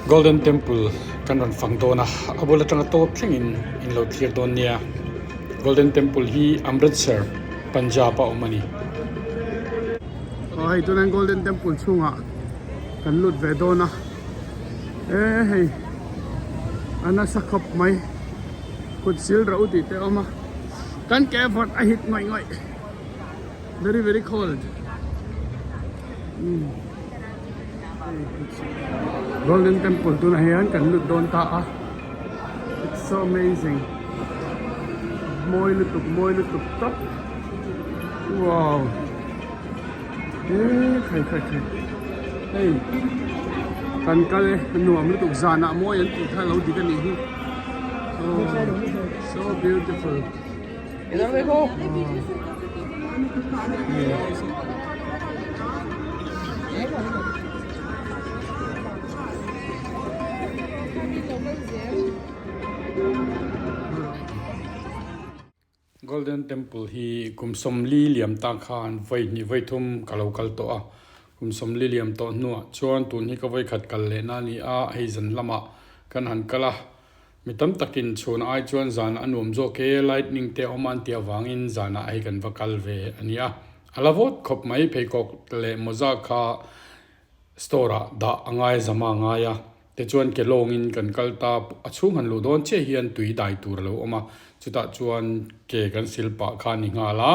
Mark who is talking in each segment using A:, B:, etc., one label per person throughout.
A: Golden Temple kan rawn fang dawn a, a bul atanga tawp thlengin in lo thlir dawn nia. Golden Temple hi Amritsar, Punjab a awm a ni.
B: Aw hei tunah Golden Temple chhungah kan lut ve dawn a, e hei a nasa khawp mai kut sil reuh tih te a awm a, kan ke vawt a hit ngawih ngawih. Very very cold. Mm. Golden Temple tunah hian kan lut dawn ta a. It's so amazing. Mawi lutuk, mawi lutuk tak. Wow. Eh, khai khai khai. Hei. Kan kal e, nuam lutuk zanah mawi an tih kha lo dik a nih hi. Oh, so beautiful.
A: Golden Temple hi kum sawmli liam ta khan vawi hnih vawi thum ka lo kal tawh a, kum sawmli liam tawh hnuah chuan tun hi ka vawi khat kal lehna a ni a, hei zan lamah kan han kal a. Mi tam takin chhun ai chuan zan a nuam zawk e, lightning te a awm a an tih avangin zanah hei kan va kal ve a nia. A la vawt khawp mai, pheikhawk leh mawza kha store ah dah a ngai zama a ngai a, tichuan ke lawngin kan kal ta, a chhung han luh dawn chiah hian tui dai tur a lo awm a, chutah chuan ke kan sil pah kha a ni nghal a,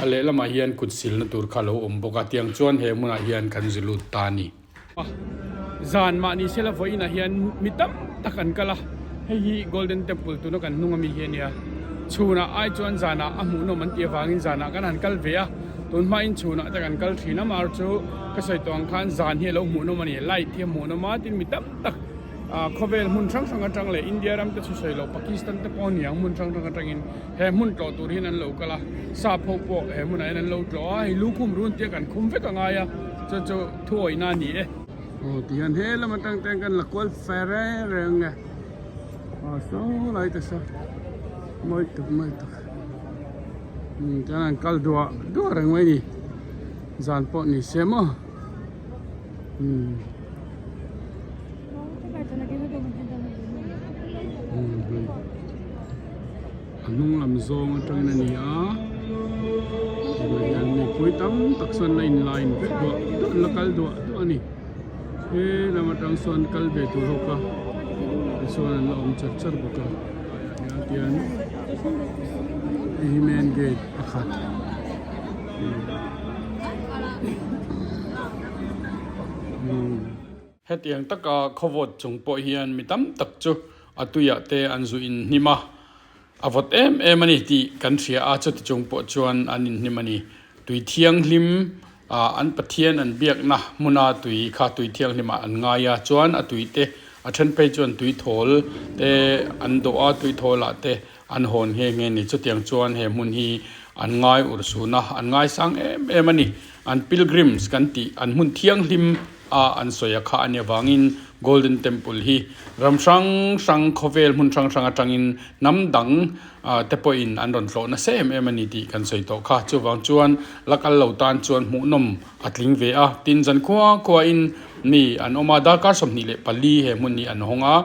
A: a lehlamah hian kut silna tur kha a lo awm bawk a, tiang chuan he hmunah hian kan zu lut ta a ni.
B: Zan mahni sela vawiinah hian mi tam tak an kal a, hei hi Golden Temple tuna kan hnung ami hi a nia. Chhunah ai chuan zanah a hmuhnawm an tih avangin zanah kan han kal ve a, tun hmain chhunah te kan kal thin a, mar chu ka sawi tawh ang khan zan hi a lo hmuhnawm a ni, light hi a hmuhnawm a, tin mi tam tak khawvel hmun hrang hrang atang leh India ram te chu sawi loh Pakistan te pawh a ni ang hmun hrang hrang atangin he hmun tlawh tur hian an lo kal a, sap ho pawh he hmunah hian an lo tlawh a, hei lukhum run tia kan khum vek a ngai a. Chu chu thuawihna a ni e. Aw tihian he lam atang te hian kan la kual fe reng reng e. Aw saw lai te saw mawi tuk mawi tuk. Umm tihian an kal duah duah reng mai a ni. Zan pawh ni se maw. Umm.
A: A hnung lam zawng atangin a ni a tunah hian mipui tam tak sawn la in line vek duah duah an la kal duah duah a ni he lam atang sawn kal ve tur ho kha tichuan an la awm char char bawk a tihian hei hi main gate pakhat Hetiang taka khawvawt chung pawh hian mi tam tak chu a tuiah te an zu inhnim a, a vawt em em a ni tih kan hria a, chuti chung pawh chuan an inhnim a ni. Tui thianghlim ah an Pathian an biakna hmuna tui kha tui thianghlimah an ngai a, chuan a tui te a then phei chuan tui thawl te an dawh a, tui thawlah te an hawn nghe nghe a ni. Chutiang chuan he hmun hi an ngai urhsun a, an ngaisang em em a ni. An pilgrims kan tih an hmun thianghlim a an sawi a kha a nih avangin Golden Temple hi ram hrang hrang khawvel hmun hrang hrang atangin hnam dang te pawhin an rawn tlawh nasa em em a ni tih kan sawi tawh kha. Chuvang chuan la kal lo tan chuan hmuhnawm a tling ve a, tin zan khua khuain mi an awm a, darkar 24 he hmun hi an hawng a,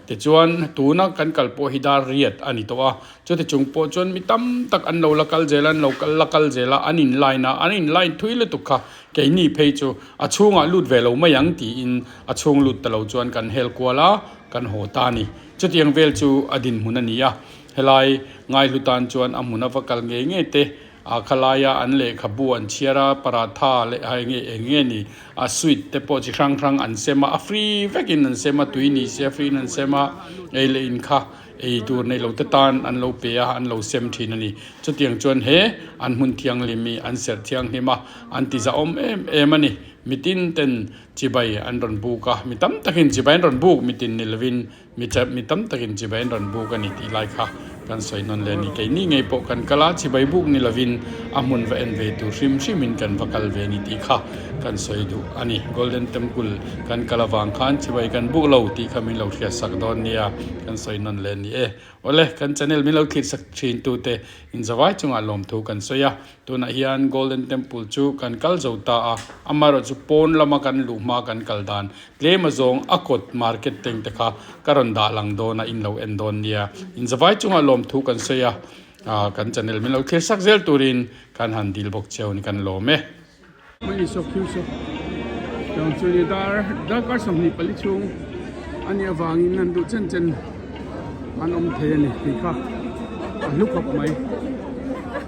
A: tichuan tuna kan kal pawh hi dar riat a ni tawh a, Chuti chung pawh chuan mi tam tak an lo la kal zel a, an lo kal la kal zel a, an in line a, an in line thui lutuk kha keini phei chu a chhungah lut ve lo mai ang tiin a chhung lut ta lo chuan kan hel kual a, kan haw ta a ni. Chutiang vel chu a dinhmun a ni a, helai ngaihlu tan chuan a hmun a va kal ngei ngei te, a khalaia an lehkhabu an chhiar a, paratha leh a enge eng nge ni, a sweet te pawh chi hrang hrang an sem a, a free vekin an sem a, tui ni se a free in an sem a, ei leh in kha. Ei tur nei lo te tan an lo pe a, an lo sem thin a ni. Chutiang chuan he an hmun thianghlim hi an serh thianghlim a, an ti zahawm em em a ni. Mitin ten chibai an rawn buk a, mi tam takin chibai an rawn buk, mitin ni lovin mi mi tam takin chibai an rawn buk a ni tih lai kha kan sawi nawn leh a ni. Keini ngei pawh kan kal a, chibai buk ni lovin a hmun va en ve tur hrim hrimin kan va kal ve a ni tih kha. kan sawi duh a ni. Golden Temple kan kal avang khan chibai kan buk lo tih kha min lo hriat sak dawn nia kan sawi nawn leh a ni e. Awle, kan channel min lo thlir sak thin tute inzawai chungah lawmthu kan sawi a. Tunah hian Golden Temple chu kan kal zo ta a, amaherawhchu pawn lama kan luh hma kan kal dan tlem azawng a kawt market teng te kha ka rawn dah lang dawn a, in lo en dawn nia. Inzawai chungah lawmthu kan sawi a, kan channel min lo thlir sak zel turin kan han dil bawk cheu ni kan lawm e. Hmai sawk thil sawk dang chu ni dar darkar 24 chhung a nih avangin an duh chen chen an awm thei a ni tih kha a hlu khawp mai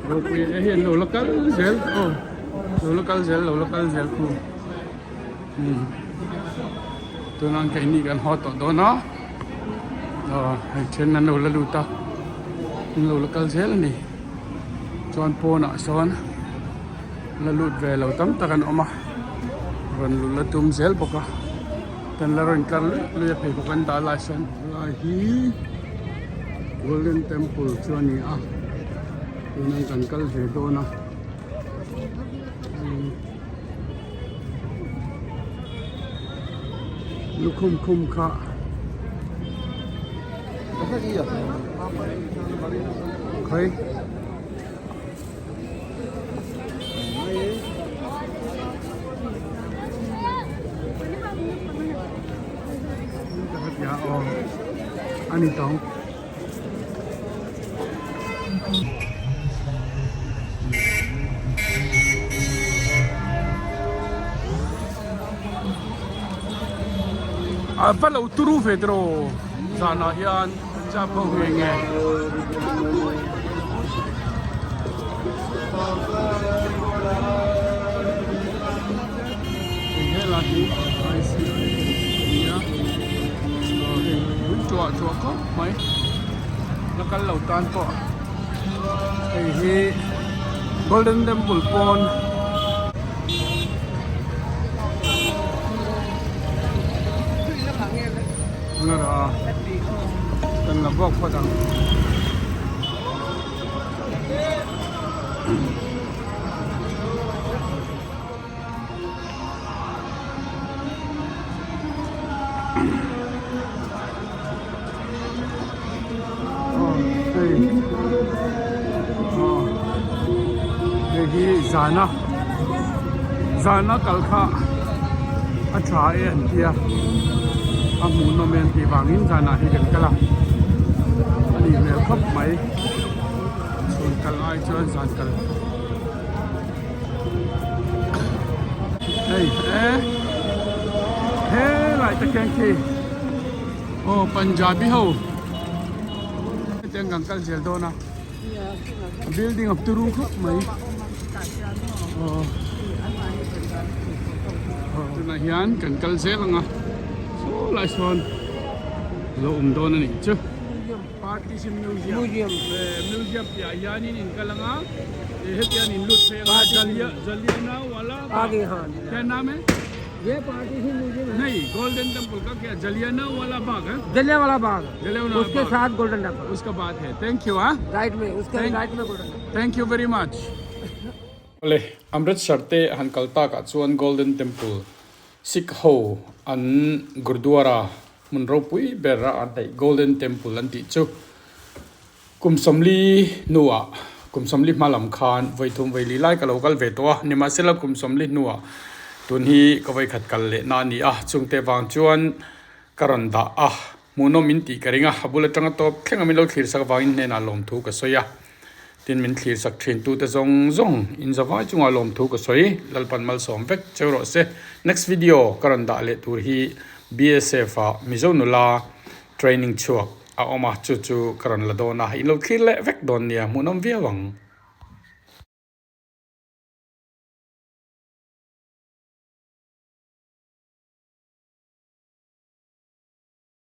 A: ropui e hei an lo la kal zel aw lo la kal zel lo la kal zel khu umm tuna an keini kan haw tawh dawn a aw hei then an lo la lut a an lo la kal zel a ni chuan pawnah sawn. La lut ve lo tam tak an awm a, rawn lut la tum zel bawk a, kan la rawn kar luih luih a pheikhawk an dah lai sawn lai hi Golden Temple chu a ni a, tuna kan kal ve dawn a. Lukhum khum kha khawi. Ani tawng. A va lo turu ve tiraw zanah hian Punjab ho nge nge. Helai hi ICI a ni a aw hei pui tuah tuah khawp mai la kal lo tan pawh hei hi Golden Temple pawn. Kan la bawk phawt ang. Hei hi zana zana kal kha a tha e an tia a hmuhnawm e an tih vangin zanah hi kan kal a a nih hmel khawp mai. Chhun kal ai chuan zan kal hei e helai te khian khi aw Punjabi ho hetiang kan kal zel dawn a building a turu khawp mai aw tunah hian kan kal zel ang a saw lai sawn a lo awm dawn a nih chu. Partition Museum Museum Museum piah hianin in kal anga hetian in lut phei anga Jalia Jaliana wala Bagh kya naam hai
C: Ye partition museum
A: hai nahi Golden Temple ka kya Jaliana wala Bagh hai
C: Jallianwala Bagh
A: Jallianwala
C: उसके साथ golden temple
A: उसका बात है thank you हाँ
C: right में उसके right में golden
A: thank you very much Le Amritsar te han kal takah chuan Golden Temple Sikh ho an Gurdwara Hmun ropui ber a an neih Golden Temple an tih chu kum 40 hnuah kum 40 hma lam khan vawi thum vawi li lai ka lo kal ve tawh a, nimahsela kum 40 hnuah tun hi ka vawi khat kal leh na a ni a, chungte vang chuan ka rawn dah a, hmuhnawm in tih ka ring a, a bul atanga tawp thleng a min lo thlir sak avangin hnenah lawmthu ka sawi a. Tin min thlir sak thin tute zawng zawng in zavai chungah lawmthu ka sawi, Lalpan malsawm vek cheu rawh se. Next video ka rawn dah leh tur hi BSF ah Mizo nula training chhuak a awm a, chu chu ka rawn la dawn a, in lo thlir leh vek dawn nia, hmuhnawm viau ang.